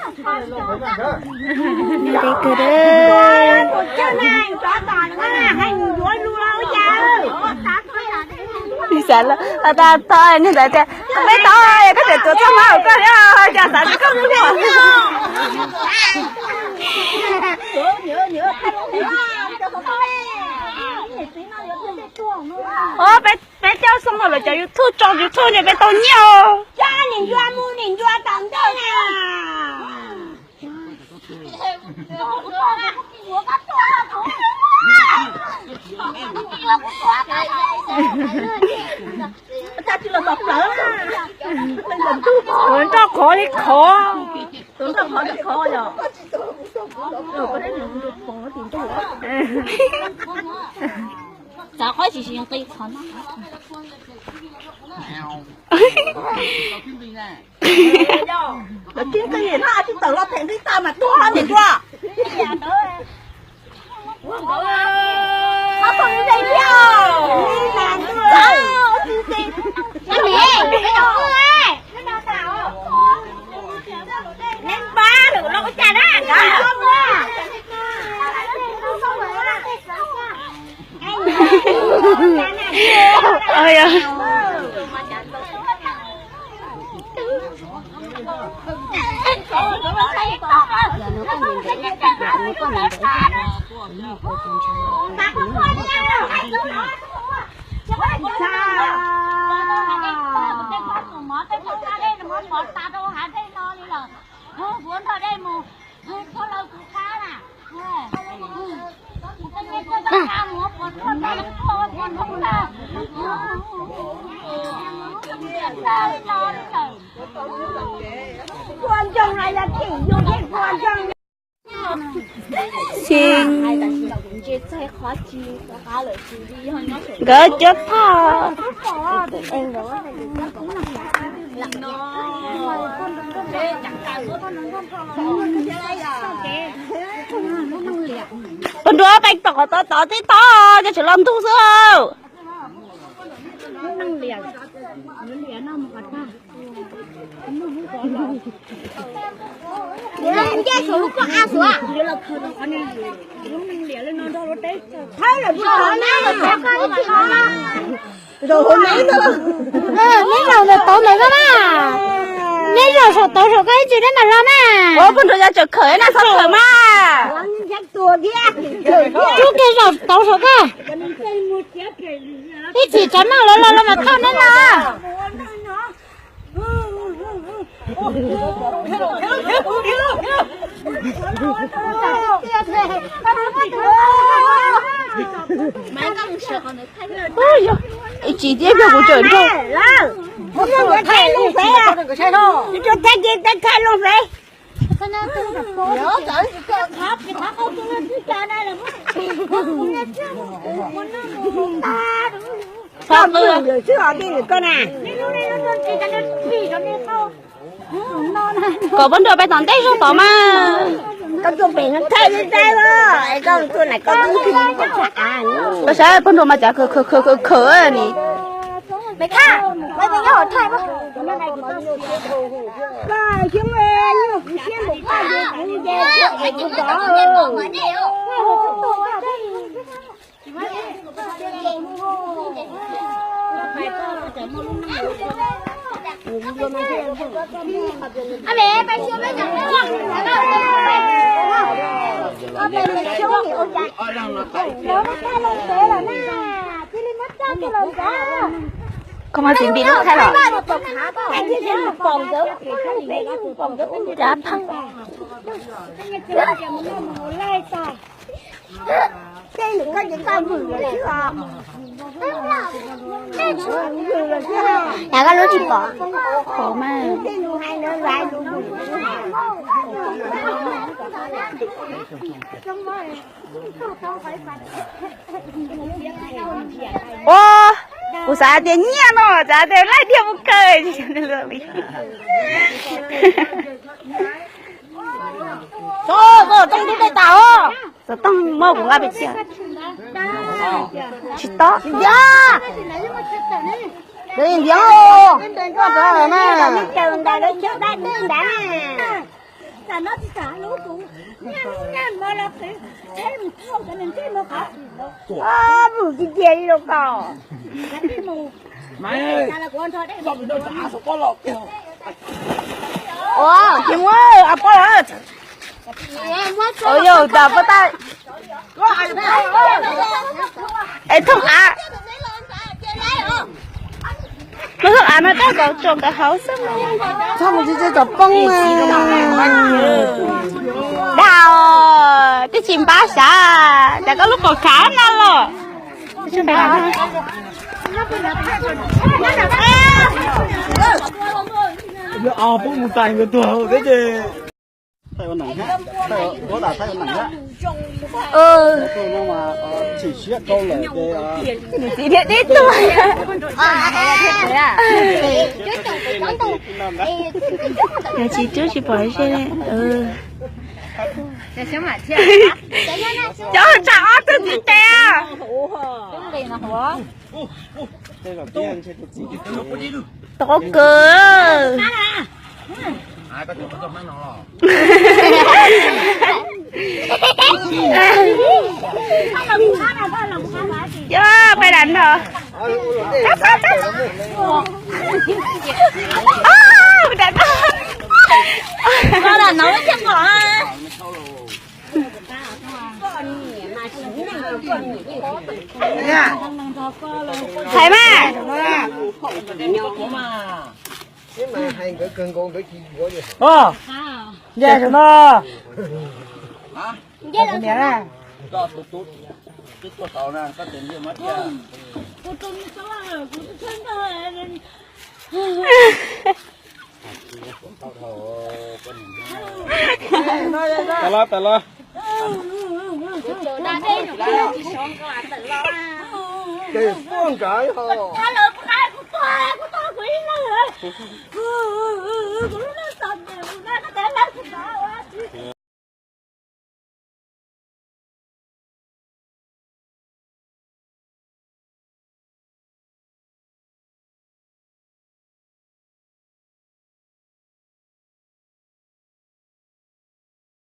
Nws deb kawg. Xav tau tau nws ntawd tias, peb tau, koj tias tuav txoj hmab koj thiab, cas xav tias koj mus. Peb coj xoo no lawv cov YouTube tso YouTube ne peb tau nyiaj. Ua nroj qhov li qhov. Txav qhov tsis tsis nqi qhov no. Lawv tib nqi no tsis tawm los them nqi tag mas tuag niam nruas. Xi, nkawd cuab thaj. Pog nruas peb tom qhov tod tod tib tod, cov tseem los ntug xwb. Neb zaum ntawm tauv ntawd koj na. Neb zaum saum tauv saum koj ib tsis neb mam los na. Ua pog nruas yog tseem khawm na, txhob khawm mas. Rub kiag zaum tauv saum koj. Ib tsis tsav noj los los los mas thauj neb los. Ib tsis tiab yog kuv tseem nrog. Kom poj nruas peb tom ntej zog tod mas. Koj saib poj nruas mas cas khawm khawm khawm khawm ni. Koj mas txiv npis lub thaij los. Cav pheej. Cas koj lub tsis pom qhov mas. Ua, kuv xav tias nyiaj no, xav tias laij diaj mus kawg. Xov tooj muab kuv nqa pem txiaj. Tsis tob. Ntiav, ntiav, ntiav na. Tam no tsis tam lub kuv nyaj nyaj no los qhwv, tsheb mus thauj cov neeg ntsej muag qhov twg los. Mus tsis cia li los ko. Ua, tsis muaj a pob los. Ua yog tas pob tawb. Es thooj av, muab thooj av no coj kom tsom nkawd haus xwb. Thooj tsis tsis tsom poob. Dag, twb tsis npab sav, cas koj lub paus khav no los. Poob mus tais nkawd tuag thiab ces. Nws txiv thiaj tib tug. Nws tsis cub tsis pom ze li. Cov tsam ob tug txiv tes. Tov kawg. Yog pais dam no. Hais mas. Nce saum no. Niam na. Tawm los, tawm los.